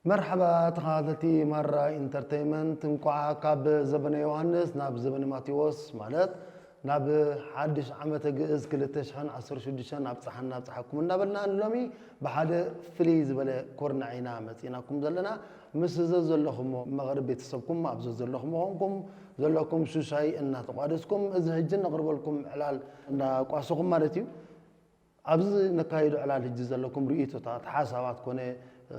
መርሓባ ተኸታተልቲ ማራ ኢንተርተይመንት፣ እንቋዕ ካብ ዘበነ ዮሃንስ ናብ ዘበነ ማቴዎስ፣ ማለት ናብ ሓድሽ ዓመተ ግእዝ ክልተ ሽሕን ዓሰርተ ሽዱሽተን ኣብጽሓና ኣብጽሓኩም እንዳበልና፣ ንሎሚ ብሓደ ፍልይ ዝበለ ኮርናዕ ኢና መጺእናኩም ዘለና። ምስ ዘዘለኹሞ መቕርብ ቤተሰብኩም ኣብ ዘዘለኹሞ ኮንኩም ዘለኩም ሹሻይ እናተቋደስኩም፣ እዚ ሕጂ ነቕርበልኩም ዕላል እንዳቋሰኹም ማለት እዩ። ኣብዚ ነካይዶ ዕላል ሕጂ ዘለኩም ርእይቶታት፣ ሓሳባት ኮነ፣ እ፣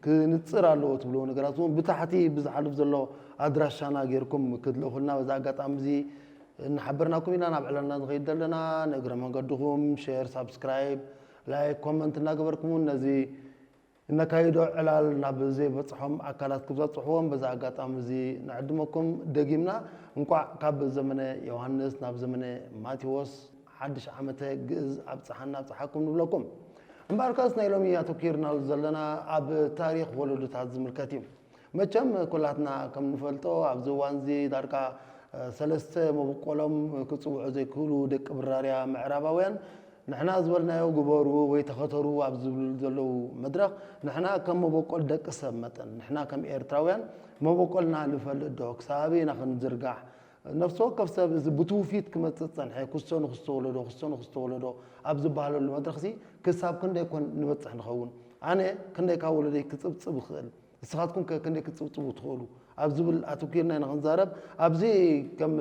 ክንጽር ኣለዎ ትብልዎ ነገራት እውን ብታሕቲ ብዝሓልፍ ዘሎ ኣድራሻና ጌርኩም ክትልእኹልና በዚ ኣጋጣሚ እዚ እናሓበርናኩም ኢና ናብ ዕላልና ንኸይድ ዘለና። ንእግረ መንገድኹም ሼር፣ ሳብስክራይብ፣ ላይክ፣ ኮመንት እናገበርኩም እውን ነዚ እነካይዶ ዕላል ናብ ዘይበጽሖም ኣካላት ክብጸጽሕዎም በዚ ኣጋጣሚ እዚ ንዕድመኩም ደጊምና። እንቋዕ ካብ ዘመነ ዮሃንስ ናብ ዘመነ ማቴዎስ ሓድሽ ዓመተ ግእዝ ኣብጽሓና ኣብጽሓኩም ንብለኩም። እምበኣርከስ ናይ ሎሚ ኣተኲርናሉ ዘለና ኣብ ታሪኽ ወለዶታት ዝምልከት እዩ። መቸም ኩላትና ከም ንፈልጦ ኣብዚ እዋን እዚ ዳርጋ፣ እ፣ ሰለስተ መበቆሎም ክጽውዑ ዘይክእሉ ደቂ ብራርያ ምዕራባውያን ንሕና ዝበልናዮ ግበሩ ወይ ተኸተሩ ኣብ ዝብሉ ዘለዉ መድረኽ፣ ንሕና ከም መበቆል ደቂ ሰብ መጠን፣ ንሕና ከም ኤርትራውያን መበቆልና ንፈልጥ ዶ? ክሳብ ኣበይ ኢና ክንዝርጋሕ? ነፍሲ ወከፍ ሰብ እዚ ብትውፊት ክመጽእ ዝጸንሐ፣ ክስቶ ንክስቶ ወለዶ፣ ክስቶ ንክስቶ ወለዶ ኣብ ዝበሃለሉ መድረኽሲ፣ ክሳብ ክንደይ ኮን ንበጽሕ ንኸውን? ኣነ ክንደይ ካብ ወለደይ ክጽብጽብ እኽእል? ንስኻትኩም ከ ክንደይ ክትጽብጽቡ ትኽእሉ? ኣብ ዝብል ኣተኲርና ኢና ክንዛረብ። ኣብዚ ከም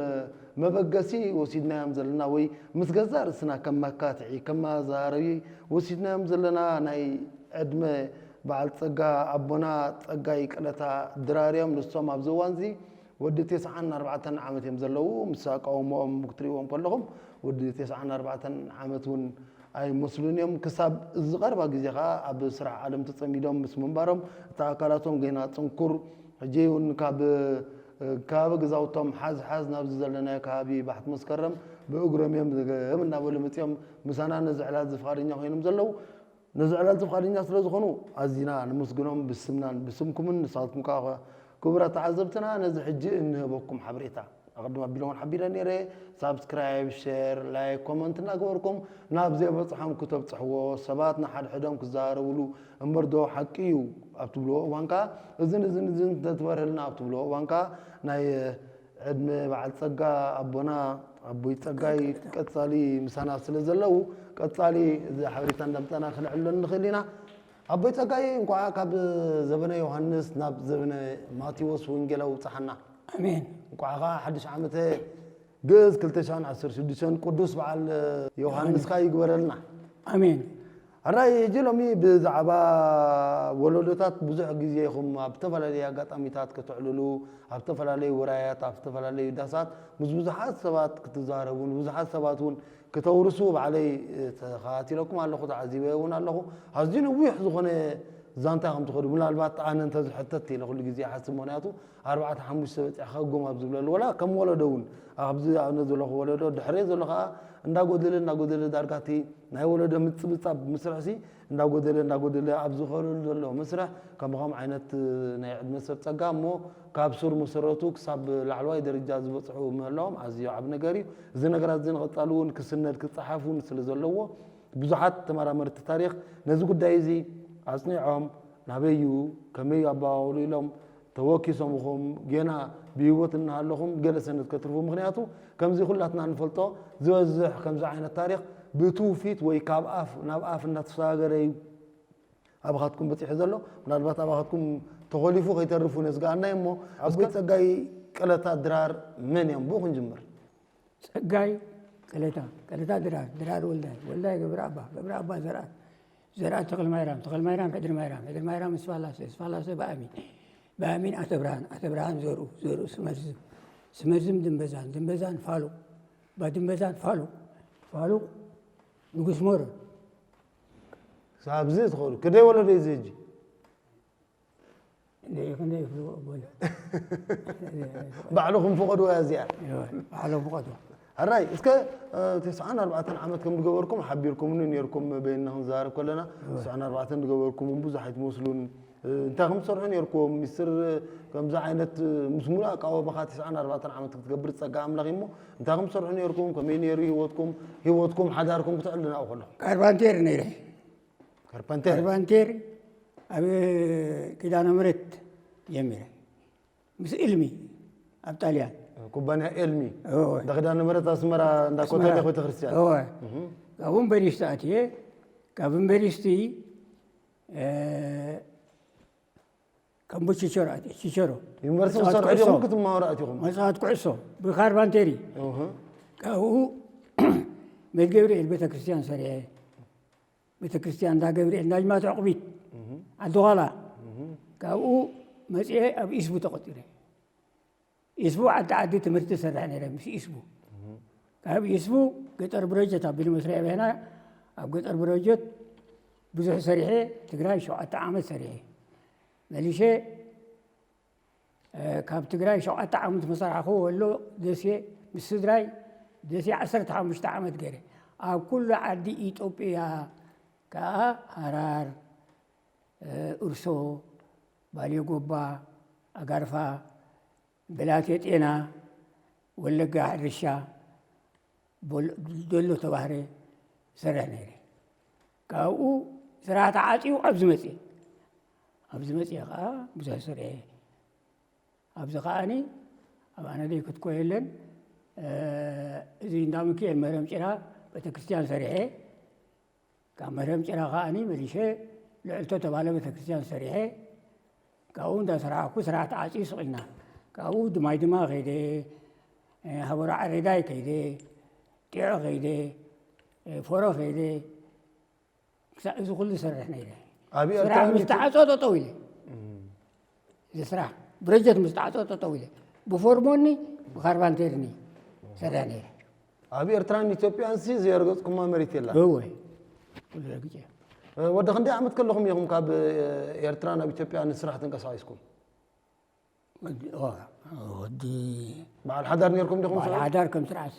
መበገሲ ወሲድናዮም ዘለና ወይ ምስ ገዛእ ርእስና ከም መካትዒ፣ ከም መዛረቢ ወሲድናዮም ዘለና ናይ ዕድመ በዓል ጸጋ ኣቦና ጸጋይ ቀለታ ድራር እዮም። ንሶም ኣብዚ እዋን እዚ ወዲ ተስዓን ኣርባዕተን ዓመት እዮም ዘለዉ። ምስ ኣቃውሞኦም ክትርእይዎም ከለኹም ወዲ ተስዓን ኣርባዕተን ዓመት እውን ኣይመስሉን እዮም። ክሳብ እዚ ቀረባ ግዜ ኸኣ ኣብ ስራሕ ዓለም ተጸሚዶም ምስ ምንባሮም፣ እቲ ኣካላቶም ገና ጽንኩር፣ ሕጂ እውን ካብ ከባቢ ገዛውቶም ሓዝ ሓዝ ናብዚ ዘለናዮ ከባቢ ባሕቲ መስከረም ብእግሮም እዮም ዘገም እናበሉ መጺኦም ምሳና ነዚ ዕላል እዚ ፍቓደኛ ኮይኖም ዘለዉ። ነዚ ዕላል እዚ ፍቓደኛ ስለ ዝኾኑ ኣዚና ነመስግኖም ብስምናን ብስምኩምን። ንስኻትኩም ከኣ ክቡራት ተዓዘብትና ነዚ ሕጂ እንህበኩም ሓበሬታ ኣቐድም ኣቢለ እውን ሓቢረ ነይረ። ሳብስክራይብ፣ ሼር፣ ላይክ፣ ኮመንት እናገበርኩም ናብ ዘይበጽሖም ክተብጽሕዎ፣ ሰባት ንሓድሕዶም ክዘራረብሉ እምበር ዶ ሓቂ እዩ ኣብ ትብልዎ እዋን ከኣ እዝን እዝን እዝን እንተትበርህልና ኣብ ትብልዎ እዋን ከኣ ናይ ዕድመ በዓል ጸጋ ኣቦና ኣቦይ ጸጋይ ቀጻሊ ምሳና ስለ ዘለዉ ቀጻሊ እዚ ሓበሬታ እንዳምጻና ክነዕልሎ ንኽእል ኢና። ኣቦይ ጸጋይ እንኳዕ ካብ ዘበነ ዮሃንስ ናብ ዘበነ ማቴዎስ ወንጌላዊ ኣብጽሓና። ኣሜን። እንኳዕ ኸዓ ሓድሽ ዓመተ ግእዝ ክልተ ሽሕን ዓሰርተ ሽዱሽተን ቅዱስ በዓል ዮሃንስካ ይግበረልና። ኣሜን። ሕራይ ሕጂ ሎሚ ብዛዕባ ወለዶታት ብዙሕ ግዜ ኢኹም ኣብ ዝተፈላለዩ ኣጋጣሚታት ከተዕልሉ፣ ኣብ ዝተፈላለዩ ውራያት፣ ኣብ ዝተፈላለዩ ዳሳት ምስ ብዙሓት ሰባት ክትዛረቡ፣ ንብዙሓት ሰባት እውን ክተውርሱ ባዕለይ ተኸታቲለኩም ኣለኹ፣ ተዓዚበ እውን ኣለኹ። ኣዝዩ ነዊሕ ዝኾነ ዛንታ ከም ትኸዱ፣ ምናልባት ኣነ እንተዝሕተት ኢለ ኩሉ ግዜ ይሓስብ፣ ምኽንያቱ ኣርባዕተ ሓሙሽተ በጺሕካ ጎም ኣብ ዝብለሉ፣ ወላ ከም ወለዶ እውን ኣብዚ ኣነ ዘለኹ ወለዶ ድሕረይ ዘሎ ከኣ እንዳጎደለ እንዳጎደለ ዳርጋ እቲ ናይ ወለዶ ምጽብጻብ ምስርሕሲ እንዳጎደለ እንዳጎደለ ኣብ ዝኸደሉ ዘሎ መስርሕ ከም ከም ዓይነት ናይ ዕድመ ሰብ ጸጋ እሞ ካብ ሱር መሰረቱ ክሳብ ላዕለዋይ ደረጃ ዝበጽሑ ምህላዎም ኣዝዩ ዓቢ ነገር እዩ። እዚ ነገራት እዚ ንቐጻሊ እውን ክስነድ ክጸሓፍ እውን ስለ ዘለዎ ብዙሓት ተመራመርቲ ታሪኽ ነዚ ጉዳይ እዚ ኣጽኒዖም ናበይ እዩ ከመይ እዩ ኣበዋውሉ ኢሎም ተወኪሶም ኢኹም፣ ጌና ብህይወት እናሃለኹም ገለ ሰነድ ከትርፉ። ምኽንያቱ ከምዚ ኩላትና ንፈልጦ ዝበዝሕ ከምዚ ዓይነት ታሪኽ ብትውፊት ወይ ካብ ኣፍ ናብ ኣፍ እናተሰጋገረ እዩ ኣባኻትኩም በጺሑ ዘሎ። ምናልባት ኣባኻትኩም ተኾሊፉ ከይተርፍ እውን የስግኣና እዩ እሞ፣ ኣቦይ እስከ ጸጋይ ቀለታ ድራር መን እዮም? ብኡ ክንጅምር። ጸጋይ ቀለታ፣ ቀለታ ድራር፣ ድራር ወልዳይ፣ ወልዳይ ገብረኣባ፣ ገብረኣባ ዘርኣት፣ ዘርኣት ተኽለማይራም፣ ተኽለማይራም ሕድሪማይራም፣ ሕድሪማይራም እስፋላሴ፣ እስፋላሴ በኣሚን፣ በኣሚን ኣተብርሃን፣ ኣተብርሃን ዘርኡ፣ ዘርኡ ስመርዝም፣ ስመርዝም ድምበዛን፣ ድምበዛን ፋሉቕ፣ ባድምበዛን ፋሉቕ፣ ፋሉቕ ንጉስ ሞረን። ክሳብ እዚ ትኸዱ። ክንደይ ወለዶ እዩ እዚ ሕጂ? ክንደይ፣ ክንደይ ይፍልዎ በሉ። ባዕልኹም ፍቐድዋ እዚኣ። እወ፣ ባዕሎም ፍቐድዋ። ሕራይ፣ እስከ፣ እ፣ ተስዓን ኣርባዕተን ዓመት ከም ዝገበርኩም ሓቢርኩምኒ ነይርኩም በይንና ክንዛረብ ከለና፣ እወ። ተስዓን ኣርባዕተን ዝገበርኩም እውን ብዙሕ ኣይትመስሉን። እ፣ እንታይ ከም ትሰርሑ ነይርኩም? ሚስጥር፣ እ፣ ከምዚ ዓይነት፣ እ፣ ምስ ሙሉእ ኣቃውማኻ ተስዓን ኣርባዕተን ዓመት ክትገብር ጸጋ ኣምላኽ እዩ እሞ፣ እንታይ ከም ትሰርሑ ነይርኩም? ከመይ ነይሩ ህይወትኩም? ህይወትኩም፣ ሓዳርኩም ክተዕልሉና ከለኹም። ካርባንቴር ነይረ። ካርፓንቴር። ካርፓንቴር ኣብ ኪዳነ ምሕረት ጀሚረ። ምስ እልሚ ኣብ ጣልያን። ኩባንያ ኤልሚ እወ። እንዳ ኪዳነ ምሕረት ኣስመራ እንዳ ኮተቤ ቤተክርስትያን። እወ። ካብኡ ዩኒቨርሲቲ ኣትየ። ካብ ዩኒቨርሲቲ፣ እ፣ ከምቡ ቺቸሮ ኣትየ። ቺቸሮ። ዩኒቨርሲቲ ተጻዋት ክትሰርሑ ኩዕሶ። ዲኹም ክትመሃሩ ኣቲኹም? መጻወት ኩዕሶ ብካርባንቴሪ። እህ። ካብኡ ቤት ገብርኤል ቤተክርስትያን ሰሪሐ። ቤተክርስትያን እንዳ ገብርኤል፣ እንዳ ጅማት ዕቑቢት፣ ዓዲ ጓላ። ካብኡ መጺኤ ኣብ ኢስቡ ተቖጺረ። ኢስቡ ዓዲ ዓዲ ትምህርቲ ሰርሕ ነይረ ምስ ኢስቡ። ካብ ኢስቡ ገጠር ብረጀት ኣቢሉ መስርያ ቤና፣ ኣብ ገጠር ብረጀት ብዙሕ ሰሪሐ። ትግራይ ሸውዓተ ዓመት ሰሪሐ። መሊሸ፣ እ፣ ካብ ትግራይ ሸውዓተ ዓመት መሰራሕኹ ወሎ ደሴ ምስ ስድራይ ደሴ ዓሰርተ ሓሙሽተ ዓመት ገይረ። ኣብ ኩሉ ዓዲ ኢትዮጵያ ከኣ ሃራር፣ እ፣ እርሶ፣ ባሌ ጎባ፣ ኣጋርፋ፣ ብላቴ ጤና፣ ወለጋ ሕርሻ፣ ቦል-፣ ዶሎ ተባህረ ዝሰርሕ ነይረ። ካብኡ ስራሕ ተዓፅዩ ኣብዚ መፅየ። ኣብዚ መፅየ ከዓ ብዙሕ ስርሐ። ኣብዚ ከዓኒ ኣብ ኣነ ደይ ክትኮ የለን። እ፣ እዚ እንዳ ሚካኤል መረም ጭራ ቤተክርስትያን ሰሪሐ። ካብ መረም ጭራ ከዓኒ መሊሸ ልዕልቶ ተባለ ቤተክርስትያን ሰሪሐ። ካብኡ እንዳሰራሕኩ ስራሕ ተዓፅዩ ስቕ ኢልና። ካብኡ ድማይ ድማ ከይደ፣ እ፣ ሃበሮ ዓሬዳይ ከይደ፣ ጢዖ ከይደ፣ እ፣ ፎሮ ከይደ፣ ክሳዕ እዚ ኩሉ ዝሰርሕ ነይረ። ኣብ ኤርትራ ስራሕ ምስ ሚት- ተዓፀ ጠጠው ኢለ። እዚ ስራሕ ብረጀት ምስ ተዓፀ ጠጠው ኢለ። ብፎርሞኒ ብካርባንቴርኒ ሰርሕ ነይረ። ኣብ ኤርትራን ኢትዮጵያን ሲ ዘየርገጽኩማ መሬት የላ። እወ። ኩሉ ረግጨ። ወዲ ክንደይ ዓመት ከለኹም ኢኹም ካብ ኤርትራ ናብ ኢትዮጵያ ንስራሕ ተንቀሳቒስኩም? ወዲ በዓል ሓዳር ነርኩም ዲኹም? በዓል ሓዳር ከም ስራሕ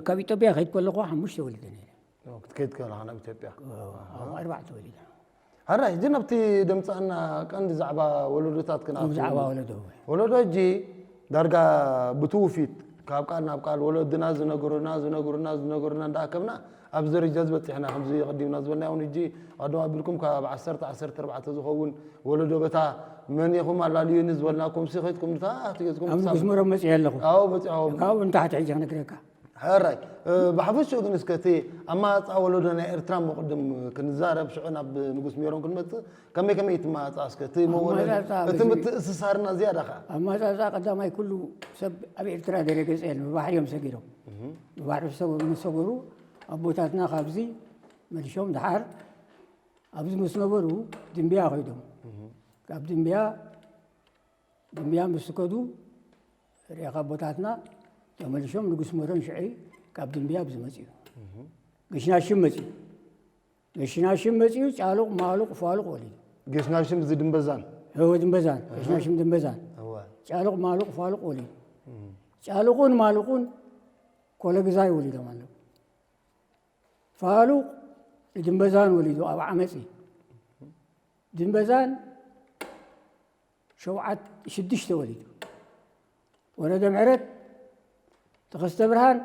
ካብ ኢትዮጵያ ከይድ ከለኹ ሓሙሽተ ወሊደ ነይረ። ክትከይድ ከለኻ ናብ ኢትዮጵያ? ኣርባዕተ ወሊደ። ሕራይ፣ ሕጂ ናብቲ ደምጻና ቀንዲ ዛዕባ ወለዶታት ክንኣቱ። ዛዕባ ወለዶ። ወለዶ ሕጂ ዳርጋ ብትውፊት ካብ ቃል ናብ ቃል ወለድና ዝነገሩና ዝነገሩና ዝነገሩና እንዳኣከብና ኣብዚ ደረጃ ዝበፅሕና። ከምዚ ቀዲምና ዝበልናዮ እውን ሕጂ ቀደም ኣቢልኩም ካብ ዓሰርተ ዓሰርተ ኣርባዕተ ዝኸውን ወለዶ በታ መን ኢኹም ኣላልዩኒ ዝበልናኩም ሲ ከይድኩም ንታሕቲ ገዝኩም ኣብ ክሳብ ንጉስ መሮም መፅእ ኣለኹ። ኣዎ በፂሖም። ካብኡ ንታሕቲ ሕጂ ክነግረካ። ሕራይ፣ እ፣ ብሓፈሽኡ ግን እስከ እቲ ኣማፃ ወለዶ ናይ ኤርትራ እሞ ቅድም ክንዛረብ ሽዑ ናብ ንጉስ ሜሮን ክንመፅእ ከመይ ከመይ ትማፃ እስከ እቲ መወለድ ኣማፃፃ እቲ በዚ- ምትእስሳርና ዝያዳ ከዓ ኣማፃፃ ቀዳማይ ኩሉ ሰብ ኣብ ኤርትራ ደረገፀ የለን። ብባሕሪ እዮም ሰጊሮም። ብባሕሪ ሰገሩ ምስ ሰገሩ ኣቦታትና ካብዚ መሊሾም ድሓር ኣብዚ ምስ ነበሩ ድንብያ ከይዶም። ካብ ድንብያ ድንብያ ምስ ከዱ ርኤኻ ኣቦታትና ተመሊሾም ንጉስ መሮን ሽዑ ካብ ድንብያ ኣብዚ መፅኡ። ገሽናሽም መፅኡ። ገሽናሽም መፅኡ ጫሉቕ ማሉቕ ፋሉቕ ወሊዱ። ገሽናሽም እዚ ድንበዛን እወ ድንበዛን ገሽናሽም ድንበዛን እወ። ጫሉቕ ማሉቕ ፋሉቕ ወሊዱ። ጫሉቑን ማሉቑን ኮለግዛይ ወሊዶም ኣለዉ። ፋሉቕ ድንበዛን ወሊዱ ኣብ ዓመፂ። ድንበዛን ሸውዓት ሽዱሽተ ወሊዱ። ወረደ ምሕረት፣ ተኸስተ ብርሃን፣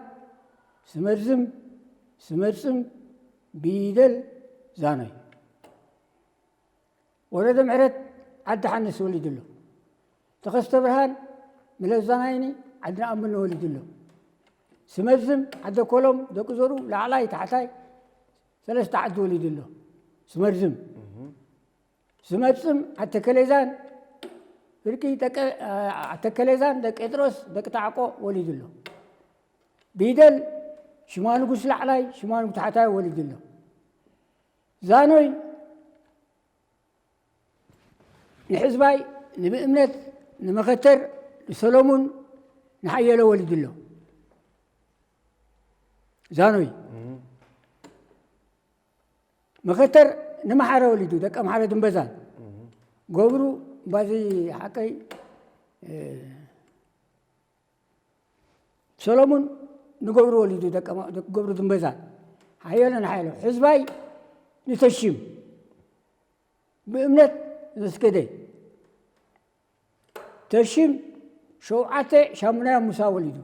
ስመርዝም፣ ስመርፅም፣ ቢደል፣ ዛኖይ። ወረደ ምሕረት ዓዲ ሓንስ ወሊዱ ኣሎ። ተኸስተ ብርሃን ምለዛናይኒ ዓዲ ንኣምን ወሊዱ ኣሎ። ስመርዝም ዓደ ኮሎም ደቂ ዘሩ ላዕላይ ታሕታይ ሰለስተ ዓዲ ወሊዱ ኣሎ። ስመርዝም ስመርዝም ዓተከሌዛን ፍርቂ ደቂ ዓተከሌዛን ደቂ ጴጥሮስ ደቂ ታዕቆ ወሊዱ ኣሎ። ቢደል ሽማንጉስ ላዕላይ ሽማንጉ ታሕታይ ወሊዱ ኣሎ። ዛኖይ ንሕዝባይ ንምእምነት ንመኸተር ንሰሎሙን ንሓየሎ ወሊዱ ኣሎ። ዛኖይ መኸተር ንመሓረ ወሊዱ ደቂ ኣምሓረ ድንበዛን ገብሩ ባዚ ሓቀይ ሰሎሙን ንገብሩ ወሊዱ ደቂ ገብሩ ድንበዛን ሓየሎ ንሓየሎ ሕዝባይ ንተሽም ብእምነት ዘስገደ ተሽም ሸውዓተ ሻሙናያ ሙሳ ወሊዱ።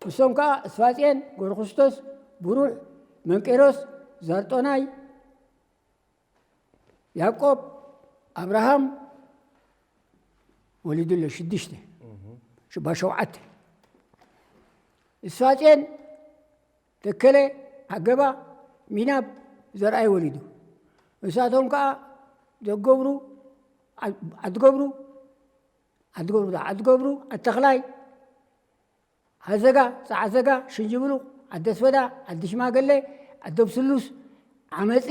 እሶም ከዓ እስፋጽኤን ገብረክርስቶስ ብሩሕ መንቄሮስ ዛርጦናይ ያዕቆብ ኣብርሃም ወሊዱ ኣሎ፣ ሽዱሽተ፣ ሽባ ሸውዓተ። እስፋጼን ተከለ ኣገባ ሚናብ ዘርኣይ ወሊዱ። እሳቶም ከዓ ዘገብሩ፣ ዓድገብሩ፣ ዓድገብሩ፣ ዓድገብሩ፣ ኣተኽላይ፣ ዓዘጋ፣ ጸዓዘጋ፣ ሽንጅብሉ፣ ዓደስበዳ፣ ዓዲ ሽማገለ፣ ዓደብ ስሉስ፣ ዓመጺ፣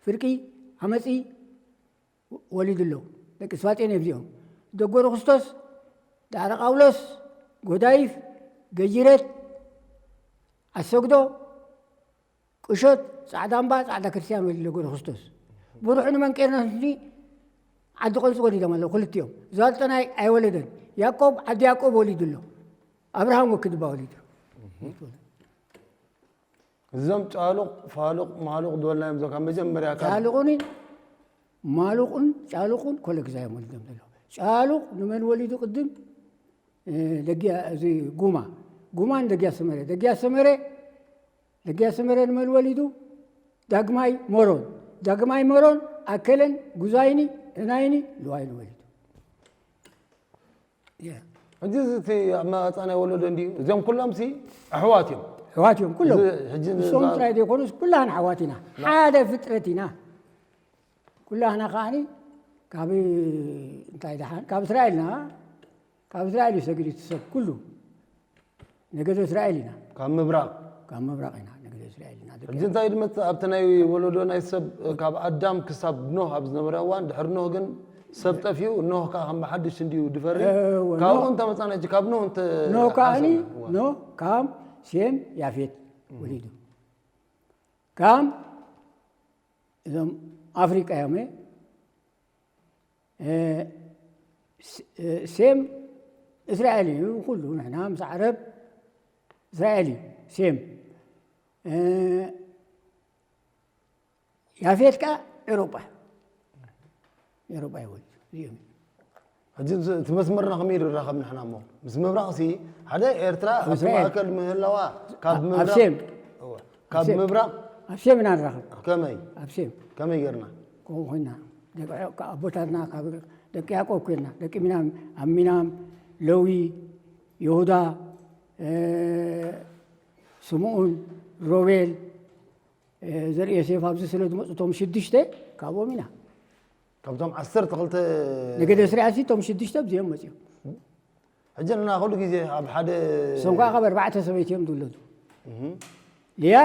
ፍርቂ፣ ዓመጺ ወሊዱ ኣሎ። ደቂ ስፋጼን እዚኦም። ደጎሪ ክርስቶስ፣ ዳዕሮ ቃውሎስ፣ ጎዳይፍ፣ ገጂረት፣ ኣሰግዶ፣ ቅሾት፣ ጻዕዳ እምባ፣ ጻዕዳ ክርስቲያን ወሊዱ ደጎሪ ክርስቶስ። ብሩሑ ንመንቄርኖስ ዓዲ ቆልጽ ወሊዶም ኣለዉ ክልቲኦም። ዛልጠናይ ኣይወለደን። ያዕቆብ ዓዲ ያዕቆብ ወሊዱ ኣሎ። ኣብርሃም ወክድባ ወሊዱ። እዞም ጫሉቕ፣ ፋሉቕ፣ ማሉቕ ዝበልናዮም እዞም ካብ መጀመርያ ካብ ጫሉቕን ማሉቕን ጫሉቕን ኮለግዛ እዮም ወሊዶም ዘለዉ። ጫሉቕ ንመን ወሊዱ ቅድም? እ፣ ደግያ፣ እዚ ጉማ። ጉማ ንደግያ ሰመረ። ደግያ ሰመረ፣ ደግያ ሰመረ ንመን ወሊዱ? ዳግማይ መሮን። ዳግማይ መሮን ኣከለን፣ ጉዛይኒ፣ ዕናይኒ፣ ልዋይኒ ወሊዱ። ያ። ሕጂ እዚ እቲ ኣብ መቐጻ ናይ ወለዶ እንድዩ። እዚኦም ኩሎም ሲ ኣሕዋት እዮም። ኣሕዋት እዮም ኩሎም። እዚ ሕጂ ንሶም ንዛ- ጥራይ ዘይኮኑስ ኩላህና ኣሕዋት ኢና። ና- ሓደ ፍጥረት ኢና። ኩላህና ከዓኒ ካብ፣ እንታይ ደሓን፣ ካብ እስራኤልና፣ ካብ እስራኤል እዩ ሰጊዱ እቲ ሰብ ኩሉ። ነገደ እስራኤል ኢና። ካብ ምብራቕ። ካብ ምብራቕ ኢና፣ ነገደ እስራኤል ኢና። ደቂ ሕጂ እንታይ ድመጽእ ኣብቲ ናይ ወለዶ ናይ ሰብ ካብ ኣዳም ክሳብ ኖህ ኣብ ዝነበረ እዋን፣ ድሕሪ ኖህ ግን ሰብ ጠፊኡ፣ ኖህ ከኣ ከም ብሓድሽ እንድዩ ድፈሪ። እወ፣ ካብኡ ኖህ እንተ መጻና ሕጂ ካብ ኖህ እንተ ኖህ ከኣኒ፣ ሓሰብና፣ እወ። ኖህ ካም፣ ሴም፣ ያፌት ወሊዱ። ካም እዞም ኣፍሪቃ እዮም። እ፣ ስ-፣ እ፣ ሴም እስራኤል እዩ። ኩሉ ንሕና ምስ ዓረብ እስራኤል እዩ ሴም። እ፣ ያፌት ከኣ ኤውሮጳ፣ ኤውሮጳ ይወልድ እዚኦም። ሕጂ እዚ፣ እቲ መስመርና ከመይ ንራኸብ ንሕና እሞ? ምስ ምብራቕ ሲ፣ ሓደ ኤርትራ ኣብ ኣብቲ እስራኤል። ማእከል ምህላዋ ካብ ኣብ ምብራቕ፣ ሴም። እወ፣ ካብ ኣብ ሴም። ምብራቕ ኣብ ሴም ኢና ንራኸብ። ከመይ? ኣብ ሴም። ከመይ ጌርና? ከምኡ ኮይና። ደቂ፣ ኣቦታትና ካብ ደቂ ያዕቆብ ኮይና። ደቂ ሚናም፣ ኣብ ሚናም፣ ለዊ፣ ይሁዳ፣ እ፣ ስምዑን፣ ሮቤል፣ እ፣ ዘርኢ ዮሴፍ ኣብዚ ስለ ዝመጹ እቶም ሽዱሽተ ካብኦም ኢና። ካብቶም ዓሰርተ ክልተ ነገደ እስራኤል ሲ እቶም ሽዱሽተ ኣብዚኦም መጺኦም። ሕጂ ንሕና ኩሉ ግዜ ኣብ ሓደ እሶም ከኣ ካብ ኣርባዕተ ሰበይቲ እዮም ዝውለዱ። እህ። ልያ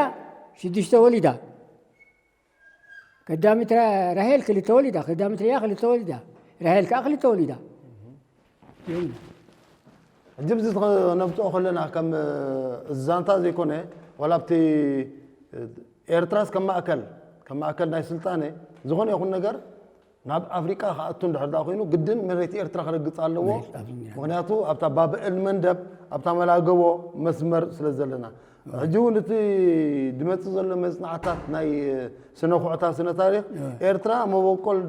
ሽዱሽተ ወሊዳ። ቀዳሚት ራ-፣ ራሄል ክልተ ወሊዳ፣ ቀዳሚት ልያ ክልተ ወሊዳ፣ ራሄል ከኣ ክልተ ወሊዳ። ሕጂ ብዚ ነብጽኦ ከለና ከም ዛንታ ዘይኮነ፣ ዋላ ኣብቲ ኤርትራስ ከም ማእከል፣ ከም ማእከል ናይ ስልጣነ ዝኾነ ይኹን ነገር ናብ ኣፍሪቃ ክኣቱ እንድሕር ደኣ ኮይኑ፣ ግድን መሬት ኤርትራ ክረግጽ ኣለዎ። መሬት ኣብ ምክንያቱ ኣብታ ባብእል መንደብ፣ ኣብታ መላገቦ መስመር ስለ ዘለና። ሕጂ እውን እቲ ድመጽእ ዘሎ መጽናዕታት ናይ ስነ ኩዕታ፣ ስነ ታሪኽ፣ እወ። ኤርትራ መበቆል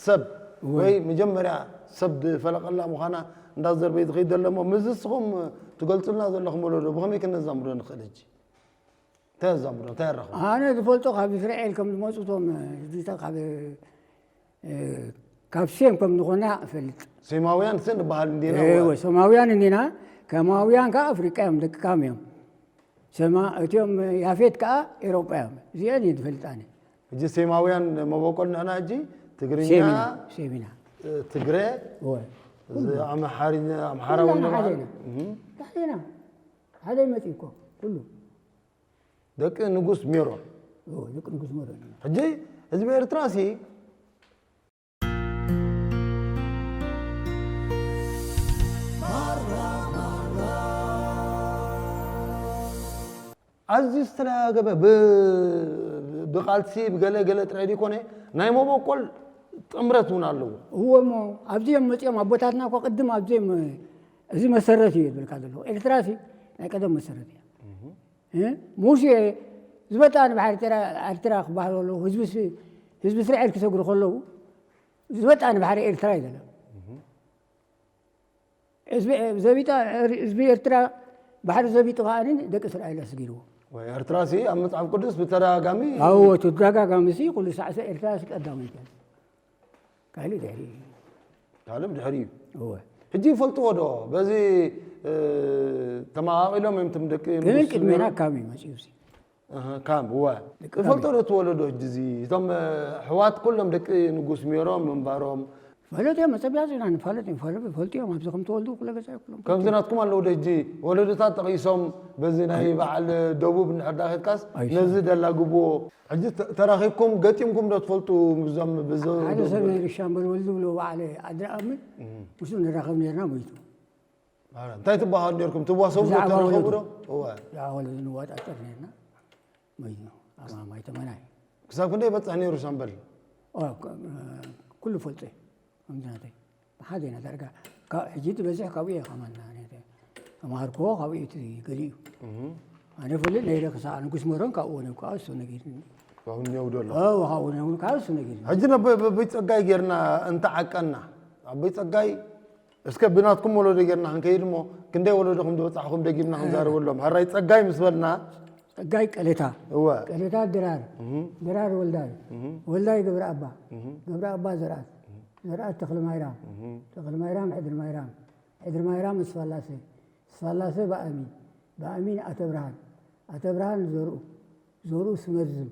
ሰብ እወ። ወይ መጀመርያ ሰብ ዝፈለቐላ ምዃና እንዳዘርበ ዝኸይድ ዘሎ እሞ፣ ምስዚ ንስኹም ትገልጹልና ዘለኹም ወለዶ ብኸመይ ክነዛምዶ ንኽእል? ሕጂ እንታይ ኣዛምዶ? እንታይ ኣራኽቦ? ኣነ ዝፈልጦ ካብ እስራኤል ከም ዝመጹ እቶም፣ እ፣ ካብ፣ እ፣ ካብ ሴም ከም ዝኾና እፈልጥ። ሴማውያን ሲ ንበሃል እንዲና እወ፣ እወ። ሴማውያን እንዲና። ከማውያን ከኣ ኣፍሪቃ እዮም፣ ደቂ ካም እዮም። ሰማ-፣ እቲኦም ያፌት ከኣ ኤውሮጳ እዮም። እዚአን እየ ዝፈልጥ ኣነ። ሕጂ ሴማውያን መበቆል ንሕና ሕጂ ትግርኛ፣ ሴም ኢና፣ ሴም ኢና። እ፣ ትግረ፣ እወ። እዚ ኣምሓርኛ፣ ኣምሓራ ኩላና እውን ሓደ ንበሃል። ኢና። እህ። ሓደ ኢና። ሓደ ይመጽእ እኮ፣ ኩሉ። ደቂ ንጉስ ሜሮን። እወ፣ ደቂ ንጉስ ሜሮን ኢና። ሕጂ ህዝቢ ኤርትራ ሲ ኣዝዩ ዝተለጋገበ ብ-፣ ብቃልሲ ብገለ ገለ ጥራይ ዘይኮነ ናይ መበቆል ጥምረት እውን ኣለዎ። እዎ እሞ ኣብዚኦም መፂኦም ኣቦታትና እኮ ቅድም ኣብዚኦም እዚ መሰረት እዩ ዝብልካ ዘለዎ። ኤርትራ ሲ ናይ ቀደም መሰረት እያ። እ? ሙሴ ዝበጣ ንባሕሪ ኤርትራ፣ ኤርትራ ክበሃሉ ከለዉ ህዝቢ ስ-፣ ህዝቢ እስራኤል ክሰግሩ ከለዉ ዝበጣ ንባሕሪ ኤርትራ እዩ ዘሎ። ህዝቢ፣ ዘቢጣ፣ ህዝቢ ኤርትራ ባሕሪ ዘቢጡ ከኣ ደቂ እስራኤል ኣስጊርዎ። ወይ ኤርትራ ሲ ኣብ መጽሓፍ ቅዱስ ብተደጋጋሚ ኣዎ ተደጋጋሚ ሲ ኩሉ ሳዕ ሲ ኤርትራ ሲ ቀዳመይቲ ካልእ ድሕሪ እዩ። ካልእ ድሕሪ እዩ። እወ ሕጂ ይፈልጥዎ ዶ በዚ እ፣ ተመቓቒሎም እዮም ትም ደቂ ግን ንጉስ ቅድሜና ነይሮም? ካብ እዩ መፅኡ ሲ እህ፣ ካም እወ ደቂ ይፈልጦ ዶ እቲ ወለዶ ሕጂ እዚ እቶም እ፣ ኣሕዋት ኩሎም ደቂ ንጉስ ሜሮም ምንባሮም ፈለጥ እዮም መፀቢያ ዜና ንፋለጥ እዮም ፈለጥ ይፈልጡ እዮም ኣብዚ ከም ተወልዱ ኩለ ገዛ ይኩሎም ከምዚ ናትኩም ኣለዉ ዶ ሕጂ ወለዶታት ጠቒሶም በዚ ናይ በዓል ደቡብ እንድሕር ዳኺትካስ ኣይሰ- ነዚ ደላግብዎ ሕጂ ተ- ተራኺብኩም ገጢምኩም ዶ ትፈልጡ ብዞም ብዞ ሓደ ሰብ ነይሩ ሻምበል ወልዱ ብሎ በዓለ ዓዲ ኣምን ምስኡ ንራኸብ ነርና ሞይቱ ኣረ፣ እንታይ ትበሃሉ ነርኩም ትዋሰቡ ዶ ብዛዕባ ተራኸቡ ወለዶ። ዶ እወ ብዛዕባ ወለዶ ንዋጣጠር ነርና ሞይቱ ኣማማይ ተመናይ ክሳብ ክንደይ በፅሕ ነይሩ ሻምበል ኩሉ ፈልጦ እዩ ከምዚ ናተይ ብሓደ ኢና ዳርጋ ካብ ሕጂ ትበዝሕ ካብኡ እየ ከማና ተማሃርክዎ ካብኡ እዩ እቲ ገሊኡ ኣነ ፍልጥ ነይረ ክሳዕ ንጉስ መሮን ካብኡ ነው ከዓ እሱ ነጊርኒ ካብኡ እኒአው ዶ ኣሎ ኦ ካብኡ ነው ከዓ እሱ ነጊርኒ ሕጂ ናብ ኣቦይ ፀጋይ ጌርና እንተዓቀና ኣቦይ ፀጋይ እስከ ብናትኩም ወለዶ ጌርና ክንከይድ እሞ ክንደይ ወለዶ ከም ዝበፃሕኹም ደጊምና ክንዛረበሎም ሃራይ ፀጋይ ምስ በልና ፀጋይ ቀሌታ እወ ቀሌታ ድራር ድራር ወልዳይ ወልዳይ ገብረ ኣባ ገብረ ኣባ ዘርኣት ዘርኣት ተክለ ማይራም ተክለ ማይራም ሕድሪ ማይራም ሕድሪ ማይራም እስፋላሴ እስፋላሴ ብኣሚን ብኣሚን ኣተብርሃን ኣተብርሃን ዘርኡ ዘርኡ ስመዝም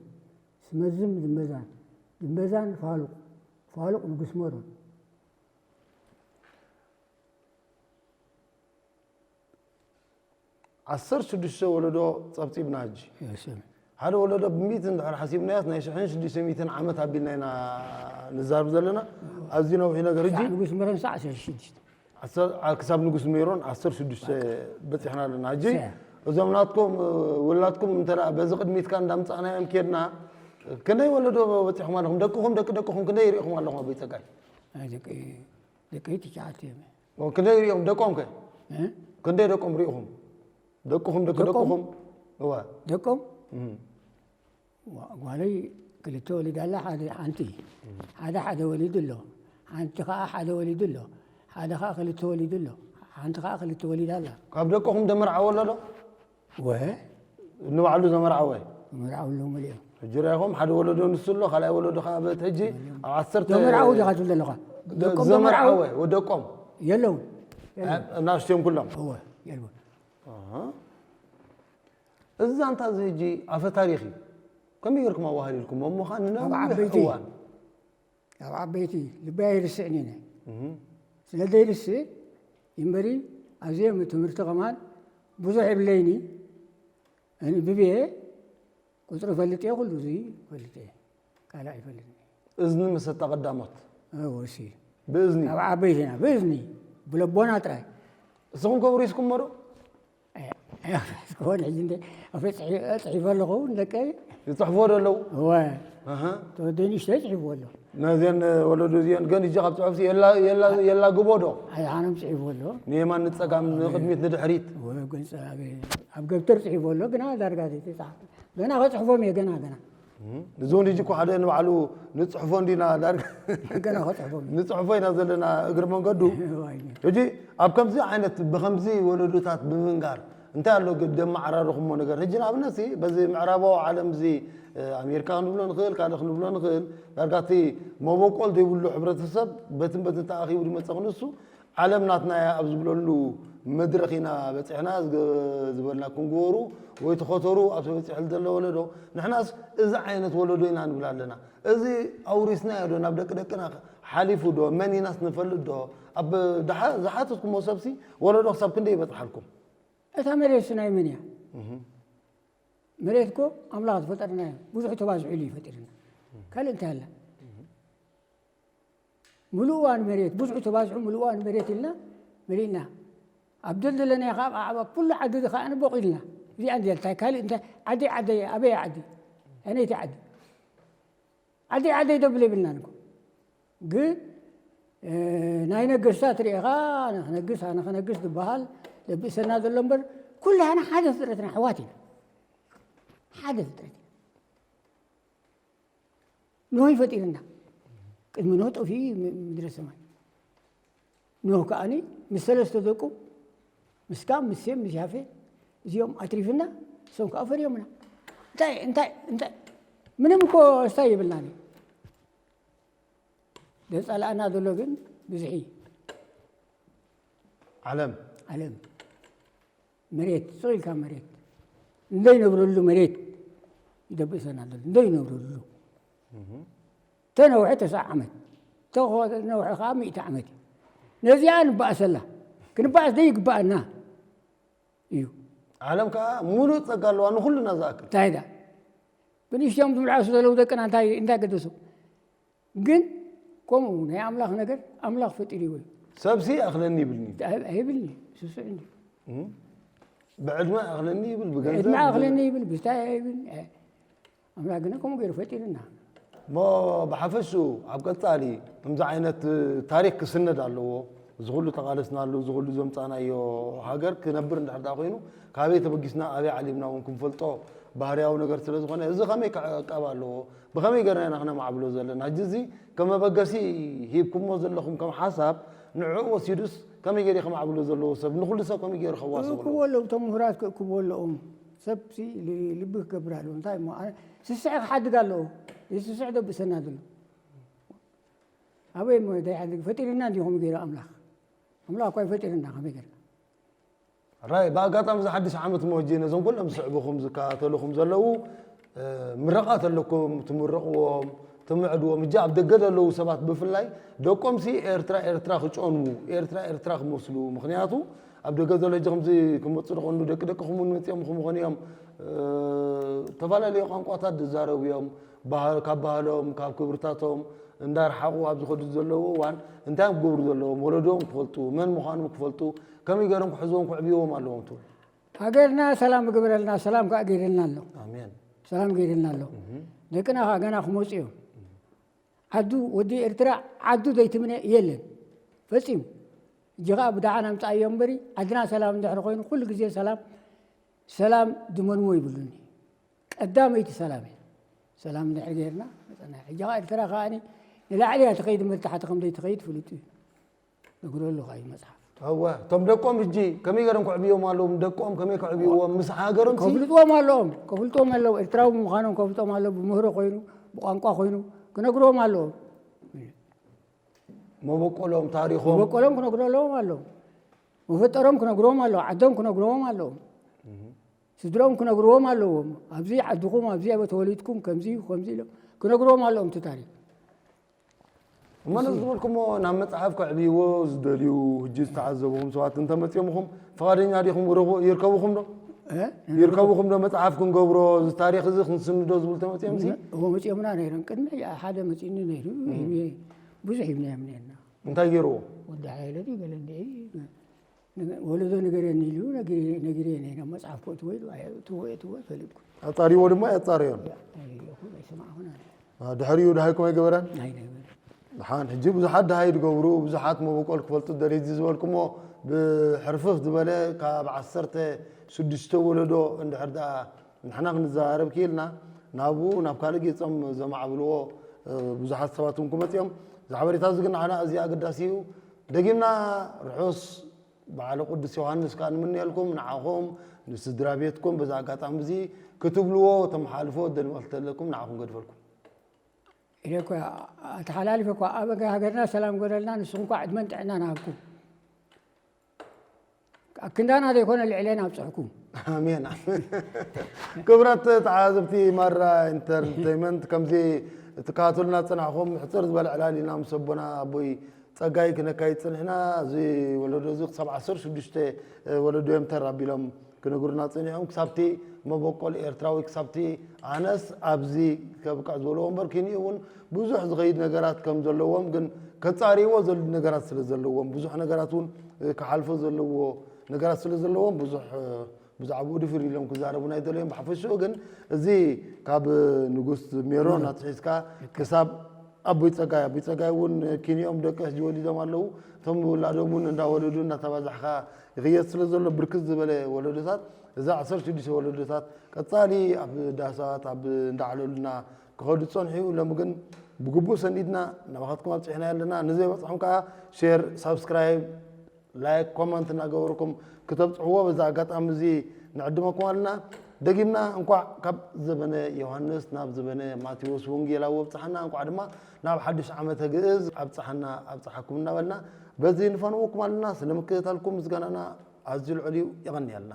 ስመዝም ድመዛን ድመዛን ፋሉቕ ፋሉቕ ንጉስ መሮን ዓሰርተ ሽዱሽተ ወለዶ ፀብፂብና ሕጂ የስም ሓደ ወለዶ ብሚእቲ እንድሕር ሓሲብናዮስ ናይ ሽሕን ሽዱሽተ ሚእትን ዓመት ኣቢልና ኢና ንዛርብ ዘለና ኣዝዩ ነዊሕ ነገር ሕጂ ንጉስ መሮን ሳዕ ዓሰርተ ሽዱሽተ ዓሰር- ዓ- ክሳብ ንጉስ ሜሮን ዓሰርተ ሽዱሽተ በፂሕና ኣለና ሕጂ ሰ- እዞም ናትኩም እ፣ ውላድኩም እንተ በዚ ቅድሚትካ እንዳምፃእናዮም ኬድና ክንደይ ወለዶ በፂሕኩም ኣለኹም ደቅኹም ደቂ ደቅኹም ክንደይ ይሪእኹም ኣለኹም ኣቦይ ፀጋይ ኣይ ደቂ ደቂ ትሽዓተ እዮም ኦ፣ ክንደይ ሪኦም ደቆም ከ እ? ክንደይ ደቆም ሪኢኹም ደቅኹም ደቂ ደቆም? ደቅኹም እዋ ደቆም እም። ዋ- ጓለይ ክልተ ወሊዳ ኣላ ሓደ ሓንቲ ሓደ ሓደ ወሊዱ ኣሎ ሓንቲ ከዓ ሓደ ወሊዱ ኣሎ ሓደ ከዓ ክልተ ወሊዱ ኣሎ ሓንቲ ከዓ ክልተ ወሊዳ ኣላ ካብ ደቅኹም ደመርዓዎ ኣሎ ዶ ወ ንባዕሉ ዘመርዓወ መርዓው ኣለዉ መሊኦም ሕጂ ራይኹም ሓደ ወለዶ ንሱ ኣሎ ካልኣይ ወለዶ ከዓ በቲ ሕጂ ኣብ ዓሰርተ ዘመርዓው ዲኻ ትብል ዘለኻ ደቆም ዘመርዓው ዘመርዓወ ወደቆም የለውን ናሽትዮም ኩሎም እወ የልቦን እዚ ዛንታ እዚ ሕጂ ኣፈ ታሪኽ እዩ ከመይ ጌርኩም ኣዋሃሊልኩም እሞ ከዓ ኣብ ንነዊሕ ዓበይቲ እዋን ኣብ ዓበይቲ ልበይ ኣይርስዕን ኢነ ስለ ዘይርስዕ ይንበሪ ኣብዚኦም ትምህርቲ ከማን ብዙሕ የብለይኒ እንብብየ ቁፅሪ ፈልጥ እየ ኩሉ እዚ ፈልጥ እየ ካልእ ኣይፈልጥን እዝኒ መሰጣ ቀዳሞት ወሲ ብእዝኒ ኣብ ዓበይትና ብእዝኒ ብለቦና ጥራይ እስኹም ከብሪስኩም መዶ ክኾን ሕጂ እንደ ኣፈ ፅሒፈ ኣለኹ ንደቀይ ይፅሕፎ ዶ ኣለዉ እወ ኣሃ። ተወደይ ንሽተይ ፅሒፍዎ ኣሎ ነዚአን ወለዶ እዚአን ግን እጂ ካብ ፅሑፍሲ የላ- የላ- የላግቦ ዶ ኣይሓኖም ፅሒፍዎ ኣሎ ንየማን ንፀጋም ንቅድሚት ንድሕሪት እወ ገንፀ ኣብ ገብተር ፅሒፍዎ ኣሎ ግና ዳርጋ ዘይተፃሓፈ ገና ከፅሕፎም እየ ገና ገና እዚ እውን ሕጂ እኮ ሓደ ንባዕሉ ንፅሕፎ እንዲና ዳርጋ ገና ከፅሕፎም እየ ንፅሕፎ ኢና ዘለና እግሪ መንገዱ እዋይ። ሕጂ ኣብ ከምዚ ዓይነት ብከምዚ ወለዶታት ብምንጋር እንታይ ኣሎ ግደ ማዕራርኹሞ ነገር ሕጂ ንኣብነት ሲ በዚ ምዕራባዊ ዓለም እዚ ኣሜሪካ ክንብሎ ንኽእል ካልእ ክንብሎ ንኽእል ዳርጋ እቲ መበቆል ዘይብሉ ሕብረተሰብ በትን በትን ተኣኪቡ ዝመፀ ክንሱ ዓለም ናትና እያ ኣብ ዝብለሉ መድረኽ ኢና በፂሕና ዝበልናኩም ግበሩ ወይ ተኸተሩ ኣብቲ በፂሑ ዘሎ ወለዶ ንሕናስ እዚ ዓይነት ወለዶ ኢና ንብል ኣለና እዚ ኣውሪስናዮ ዶ ናብ ደቂ ደቅና ሓሊፉ ዶ መን ኢናስ ንፈልጥ ዶ ኣብ ዝሓተትኩሞ ሰብሲ ወለዶ ክሳብ ክንደይ ይበፅሓልኩም እታ መሬት ናይ መን እያ መሬት እኮ ኣምላኽ ዝፈጠርና ብዙሕ ተባዝሑ ኢሉ ይፈጢርና ካልእ እንታይ ኣላ ምሉእዋ ንመሬት ብዙሑ ተባዝሑ ምሉእዋ ንመሬት ኢልና መሊእና ኣብ ደልደለናዮ ከዓ ኣዕባ ኩሉ ዓዲ ከዓ ንቦቕ ኢልና እዚኣ እንዲያ እንታይ ካልእ እንታይ ዓደይ ዓደይ ኣበይ ዓዲ ኣነይቲ ዓዲ ዓደይ ዓደይ ደብል የብልናን እኮ ግን ናይ ነገስታት ርኢኻ ኣነ ክነግስ ኣነ ክነግስ ዝበሃል ለብእሰና ዘሎ እምበር ኩላህና ሓደ ፍጥረትና ኣሕዋት ኢና ሓደ ፍጥረት ኢና ኖህ ፈጢርና ቅድሚ ኖህ ጠፊኡ ምድረ ሰማይ ኖህ ከዓኒ ምስ ሰለስተ ደቁ ምስ ካም ምስ ሴም ምስ ያፌት እዚኦም ኣትሪፍና እሶም ከዓ ፈርዮምና እንታይ እንታይ እንታይ ምንም እኮ ስታይ ይብልናኒ። ዘጻላእና ዘሎ ግን ብዝሒ ዓለም ዓለም፣ መሬት ስቕ ኢልካ መሬት እንደይነብረሉ፣ መሬት ይደብእሰና ዘሎ እንደይነብረሉ። ተነውሐ ተስዓ ዓመት፣ ተነውሐ ከዓ ሚእቲ ዓመት እዩ። ነዚኣ ንባእሰላ። ክንባእስ ዘይግባኣና እዩ። ዓለም ከዓ ሙሉእ ፀጋ ኣለዋ ንኩልና ዝኣክል። እንታይ ዳ ብንእሽትዮም ዝምልዓሱ ዘለዉ ደቅና እንታይ እንታይ ገደሶም? ግን ከምኡ ናይ ኣምላኽ ነገር ኣምላኽ ፈጢርዎ እዩ። ሰብሲ ኣኽለኒ ይብልኒ። ኣይብልኒ፣ ስሱዕ እንዲ። ብዕድመ ኣኽለኒ ይብል፣ ብገንዘብ ዕድመ ኣኽለኒ ይብል፣ ብስታይ ኣይብል። ኣምላኽ ግና ከምኡ ገይሩ ፈጢርና። እሞ ብሓፈሽኡ ኣብ ቀፃሊ ከምዚ ዓይነት ታሪክ ክስነድ ኣለዎ። እዚ ኩሉ ተቓለስናሉ፣ እዚ ኩሉ ዘምፃናዮ ሃገር ክነብር እንድሕር ደኣ ኮይኑ ካበይ ተበጊስና ኣበይ ዓሊምና እውን ክንፈልጦ ባህርያዊ ነገር ስለ ዝኾነ እዚ ከመይ ክዕቀብ ኣለዎ፣ ብኸመይ ገርና ኢና ክነማዕብሎ ዘለና? ሕጂ እዚ ከም መበገሲ ሂብኩሞ ዘለኹም ከም ሓሳብ ንዕኡ ወሲዱስ ከመይ ገይሩ ከማዕብሎ ዘለዎ ሰብ ንኹሉ ሰብ ከመይ ገይሩ ከዋስቦ ኣለዎ? ክበሎ እቶም ምሁራት ክእክብዎ ኣለዎም። ሰብ ልቢ ክገብር ኣለዎ። እንታይ እሞ ስስዐ ክሓድግ ኣለዎ። ስስዐ ደብእሰና ዘሎ ኣበይ እሞ ደይሓድግ ፈጢርና እንዲኹም ገይሩ ኣምላኽ ኣምላኽ እኳ ይፈጢርና ከመይ ገይርና ራይ ብኣጋጣሚ እዚ ሓድሽ ዓመት መወጀ ነዞም ኩሎም ዝስዕብኹም ዝከታተልኹም ዘለዉ ምረቓት ኣለኩም ትምረቕዎም ትምዕድዎም እጂ ኣብ ደገ ዘለዉ ሰባት ብፍላይ ደቆምሲ ኤርትራ ኤርትራ ክጨኑ ኤርትራ ኤርትራ ክመስሉ ምክንያቱ ኣብ ደገ ዘሎ እጂ ከምዚ ክመፁ ደኾኑ ደቂ ደቅኹም እውን መፂኦም ክምኾኑ እዮም ዝተፈላለዩ ቋንቋታት ዝዛረቡ እዮም ካብ ባህሎም ካብ ክብርታቶም እንዳርሓቑ ኣብ ዝኸዱ ዘለዉ እዋን እንታይ እዮም ክገብሩ ዘለዎም ወለዶም ክፈልጡ መን ምዃኖም ክፈልጡ ከመይ ገይሮም ክሕዝዎም ክዕብይዎም ኣለዎም ትብሉ? ሃገርና ሰላም ይግበረልና፣ ሰላም ከዓ ገይረልና ኣሎ። ኣሜን። ሰላም ገይረልና ኣሎ። ደቅና ከዓ ገና ክመፁ እዮም። ዓዱ ወዲ ኤርትራ ዓዱ ዘይትምነ የለን ፈፂሙ። እጂ ከዓ ብደሓን ኣምፃእዮ እምበሪ ዓድና ሰላም እንድሕር ኮይኑ ኩሉ ግዜ ሰላም ሰላም ድመንዎ ይብሉኒ። ቀዳመይቲ ሰላም እያ። ሰላም እንድሕር ገይርና መፀና። ሕጂ ከዓ ኤርትራ ከዓ ንላዕሊ እያ ትኸይድ እምበር ታሕቲ ከም ዘይትኸይድ ፍሉጥ እዩ። ነግሮ ኣለኹ እዩ መፅሓፍ። እወ እቶም ደቆም ሕጂ ከመይ ገይሮም ክዕብዮም ኣለዎም ደቆም ከመይ ክዕብይዎም ምስ ሃገሮም ሲ ከፍልጥዎም ኣለዎም ከፍልጥዎም ኣለዎም ኤርትራዊ ብምዃኖም ከፍልጦም ኣለዎ ብምህሮ ኮይኑ ብቋንቋ ኮይኑ ክነግርዎም ኣለዎም። መበቆሎም ታሪኾም መበቆሎም ክነግሮ ኣለዎም ኣለዎም መፈጠሮም ክነግርዎም ኣለዎም ዓዶም ክነግርዎም ኣለዎም። ስድርኦም ክነግርዎም ኣለዎም። ኣብዚ ዓድኹም ኣብዚ ኣብ ተወሊድኩም ከምዚ እዩ ከምዚ ኢሎም ክነግርዎም ኣለዎም እቲ ታሪክ። እሞ ነዚ ዝበልኩሞ ናብ መፅሓፍ ከዕብይዎ ዝደልዩ ሕጂ ዝተዓዘብኹም ሰባት እንተመፅዮምኹም ፍቓደኛ ዲኹም? ይርከብኹም ዶ? ይርከብኹም ዶ መፅሓፍ ክንገብሮ እዚ ታሪክ እዚ ክንስንዶ ዝብሉ ተመፅዮም ሲ? እዎ መፅዮምና ነይሮም። ቅድሚ ሓደ መፂኒ ነይሩ ብዙሕ ይብናዮም ነርና። እንታይ ገይርዎ? ወዲ ሓይለ ገለ ወለዶ ንገረኒ ኢሉ ነጊረየ ነይረ መፅሓፍ ክእትዎ ኢሉ ኣየእትዎ የእትዎ ኣይፈልጥኩ ኣፃሪዎ ድማ የፃረዮን ኣይሰማዕኹን ኣነ ድሕሪኡ ድሃይኩም ኣይገበረን ድሓን ሕጂ ብዙሓት ድሃይ ዝገብሩ ብዙሓት መበቆል ክፈልጡ ደልዩ እዚ ዝበልኩሞ ብሕርፍፍ ዝበለ ካብ ዓሰርተ ሽዱሽተ ወለዶ እንድሕር ደኣ ንሕና ክንዘራረብ ክኢልና ናብኡ ናብ ካልእ ገይፆም ዘማዕብልዎ ብዙሓት ሰባት እውን ክመፅኦም እዚ ሓበሬታ እዚ ግን ንዓና ኣዝዩ ኣገዳሲ እዩ ደጊምና ርሑስ በዓለ ቅዱስ ዮሃንስ ከኣ ንምነየልኩም ንዓኹም ንስድራ ቤትኩም በዚ ኣጋጣሚ እዚ ክትብልዎ ተመሓልፎ ደንበል ተለኩም ንዓኹም ገድፈልኩም ኢለ እኮ ኣተሓላሊፈ እኮ ኣብ ሃገርና ሰላም ግበረልና ንስኹም እኳ ዕድመን ጥዕናን ሃብኩም ኣብ ክንዳና ዘይኮነ ልዕሌና ኣብፅሕኩም ኣሜን ክብራት ተዓዘብቲ ማራ ኢንተርቴይመንት ከምዚ ትከታተሉና ዝፀናሕኹም ሕፅር ዝበለ ዕላል ኢና ምስ ኣቦና ኣቦይ ፀጋይ ክነካይድ ፀኒሕና እዚ ወለዶ እዚ ክሳብ ዓሰርተ ሽዱሽተ ወለዶ እዮም ተር ኣቢሎም ክነግሩና ፀኒሖም ክሳብቲ መበቆል ኤርትራዊ ክሳብቲ ኣነስ ኣብዚ ከብቅዕ ዝበልዎ እምበር ኪንኡ እውን ብዙሕ ዝኸይድ ነገራት ከም ዘለዎም ግን ከፃርይዎ ዘድሊ ነገራት ስለ ዘለዎም ብዙሕ ነገራት እውን ክሓልፎ ዘለዎ ነገራት ስለ ዘለዎም ብዙሕ ብዛዕባኡ ድፍር ኢሎም ክዛረቡና ኣይደለዮም ብሓፈሽኡ ግን እዚ ካብ ንጉስ ሜሮን ኣትሒዝካ ክሳብ ኣቦይ ፀጋይ ኣቦይ ፀጋይ እውን ኪንኦም ደቂ ሕጂ ወሊዶም ኣለዉ እቶም ውላዶም እውን እንዳወለዱ እንዳተባዛሕካ ይኽየድ ስለ ዘሎ ብርክት ዝበለ ወለዶታት እዛ ዓሰርተ ሽዱሽተ ወለዶታት ቀፃሊ ኣብ ዳሳት ኣብ እንዳዕለሉና ክኸዱ ዝፀንሑ እዩ ሎሚ ግን ብግቡእ ሰኒድና ናባኻትኩም ኣብፂሕና ኣለና ንዘይበፅሖም ከዓ ሼር ሳብስክራይብ ላይክ ኮመንት እናገበርኩም ክተብፅሕዎ በዚ ኣጋጣሚ እዚ ንዕድመኩም ኣለና ደጊምና እንኳዕ ካብ ዘበነ ዮሃንስ ናብ ዘበነ ማቴዎስ ወንጌላዊ ኣብጽሓና፣ እንኳዕ ድማ ናብ ሓድሽ ዓመተ ግእዝ ኣብጽሓና ኣብጽሓኩም እናበልና በዚ ንፈንወኩም ኣለና። ስለ ምክትታልኩም ምስጋናና ኣዝዩ ልዑል እዩ። የቐንየልና።